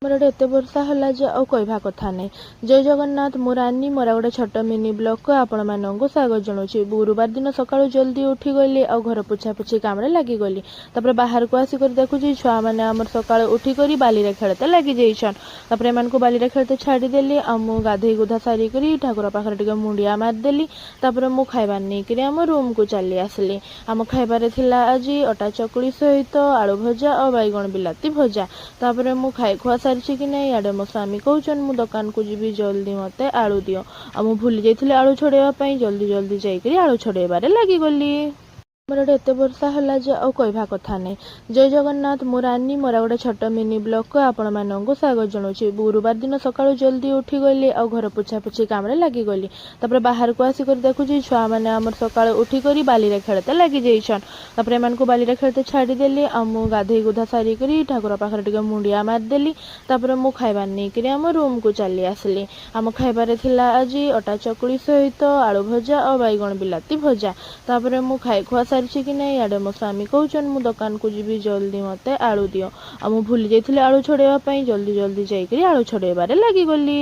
ଆମର ଏଠି ଏତେ ବର୍ଷା ହେଲା ଯେ ଆଉ କହିବା କଥା ନାହିଁ। ଜୟ ଜଗନ୍ନାଥ, ମୁଁ ରାନୀ, ମୋର ଗୋଟେ ଛୋଟ ମିନି ବ୍ଲଗ୍କୁ ଆପଣମାନଙ୍କୁ ସ୍ୱାଗତ ଜଣାଉଛି। ଗୁରୁବାର ଦିନ ସକାଳୁ ଜଲ୍ଦି ଉଠିଗଲି ଆଉ ଘର ପୋଛାପୋଛି କାମରେ ଲାଗିଗଲି। ତାପରେ ବାହାରକୁ ଆସିକରି ଦେଖୁଛି, ଛୁଆମାନେ ଆମର ସକାଳୁ ଉଠିକରି ବାଲିରେ ଖେଳତେ ଲାଗିଯାଇଛନ୍। ତାପରେ ଏମାନଙ୍କୁ ବାଲିରେ ଖେଳତେ ଛାଡ଼ିଦେଲି ଆଉ ମୁଁ ଗାଧେଇ ଗୁଧା ସାରିକରି ଠାକୁର ପାଖରେ ଟିକେ ମୁଣ୍ଡିଆ ମାରିଦେଲି। ତାପରେ ମୁଁ ଖାଇବା ନେଇକରି ଆମ ରୁମ୍କୁ ଚାଲି ଆସିଲି। ଆମ ଖାଇବାରେ ଥିଲା ଆଜି ଅଟା ଚକୁଳି ସହିତ ଆଳୁ ଭଜା ଆଉ ବାଇଗଣ ବିଲାତି ଭଜା। ତାପରେ ମୁଁ ଖାଇ ଖୁଆ ସାରିଛି କି ନାଇଁ, ଇଆଡ଼େ ମୋ ସ୍ୱାମୀ କହୁଛନ୍, ମୁଁ ଦୋକାନକୁ ଯିବି, ଜଲ୍ଦି ମୋତେ ଆଳୁ ଦିଅ। ଆଉ ମୁଁ ଭୁଲି ଯାଇଥିଲି ଆଳୁ ଛଡ଼େଇବା ପାଇଁ। ଜଲ୍ଦି ଜଲ୍ଦି ଯାଇକରି ଆଳୁ ଛଡ଼େଇବାରେ ଲାଗିଗଲି। ଆମର ଏଠି ଏତେ ବର୍ଷା ହେଲା ଯେ ଆଉ କହିବା କଥା ନାହିଁ। ଜୟ ଜଗନ୍ନାଥ, ମୁଁ ରାନୀ, ମୋର ଗୋଟେ ଛୋଟ ମିନି ବ୍ଲଗ୍କୁ ଆପଣମାନଙ୍କୁ ସ୍ୱାଗତ ଜଣାଉଛି। ଗୁରୁବାର ଦିନ ସକାଳୁ ଜଲ୍ଦି ଉଠିଗଲି ଆଉ ଘର ପୋଛାପୋଛି କାମରେ ଲାଗିଗଲି। ତାପରେ ବାହାରକୁ ଆସିକରି ଦେଖୁଛି, ଛୁଆମାନେ ଆମର ସକାଳୁ ଉଠିକରି ବାଲିରେ ଖେଳତେ ଲାଗିଯାଇଛନ୍। ତାପରେ ଏମାନଙ୍କୁ ବାଲିରେ ଖେଳତେ ଛାଡ଼ିଦେଲି ଆଉ ମୁଁ ଗାଧେଇ ଗୁଧା ସାରିକରି ଠାକୁର ପାଖରେ ଟିକେ ମୁଣ୍ଡିଆ ମାରିଦେଲି। ତାପରେ ମୁଁ ଖାଇବା ନେଇକରି ଆମ ରୁମ୍କୁ ଚାଲି ଆସିଲି। ଆମ ଖାଇବାରେ ଥିଲା ଆଜି ଅଟା ଚକୁଳି ସହିତ ଆଳୁ ଭଜା ଆଉ ବାଇଗଣ ବିଲାତି ଭଜା। ତାପରେ ମୁଁ ଖାଇ ଖୁଆ ସାରିଛି କି ନାଇଁ, ଇଆଡ଼େ ମୋ ସ୍ୱାମୀ କହୁଛନ୍, ମୁଁ ଦୋକାନକୁ ଯିବି, ଜଲ୍ଦି ମୋତେ ଆଳୁ ଦିଅ। ଆଉ ମୁଁ ଭୁଲି ଯାଇଥିଲି ଆଳୁ ଛଡ଼େଇବା ପାଇଁ। ଜଲ୍ଦି ଜଲ୍ଦି ଯାଇକରି ଆଳୁ ଛଡ଼େଇବାରେ ଲାଗିଗଲି।